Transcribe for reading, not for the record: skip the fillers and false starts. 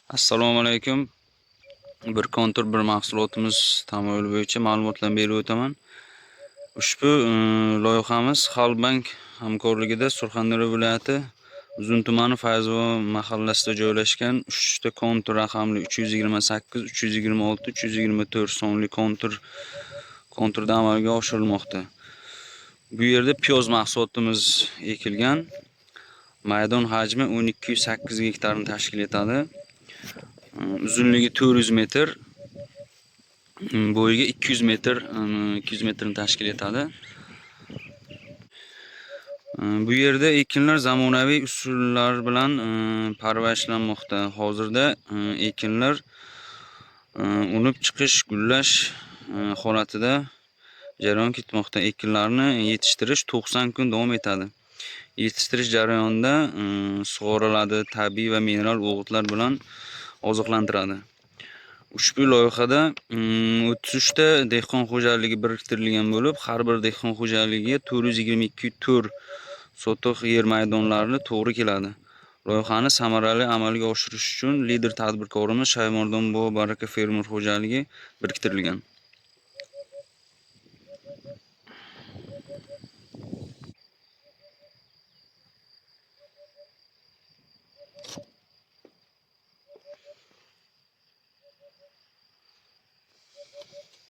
Assalomu alaykum. Bir kontur bir mahsulotimiz tamoyili bo'yicha ma'lumotlarni berib o'taman. Ushbu loyihamiz Xalq bank hamkorligida Surxondaryo viloyati Uzun tumani Fayzobod mahallasida joylashgan 3 ta kontur raqamli 328, 326, 324 sonli konturda amalga oshirilmoqda. Bu yerda piyoz mahsulotimiz ekilgan. Maydon hajmi 12.8 gektarni tashkil etadi. Uzunligi 400 metr, bo'yiga 200 metr, 200 metrni tashkil etadi. Bu yerda ekinlar zamonaviy usullar bilan parvarishlanmoqda. Hozirda ekinlar unib chiqish, gullash holatida jarayon ketmoqda. Ekinlarni yetishtirish 90 kun davom etadi. Yetishtirish jarayonida sug'oriladi, tabiiy va mineral o'g'itlar bilan oziqlantiradi. Ushbu loyihada 33 ta dehqon xo'jaligi biriktirilgan bo'lib, har bir dehqon xo'jaligiga 422,4 sotix yer maydonlarini to'g'ri keladi. Loyihani samarali amalga oshirish uchun lider tadbirkorimiz Shaymardon buva Baraka fermer xo'jaligi biriktirilgan.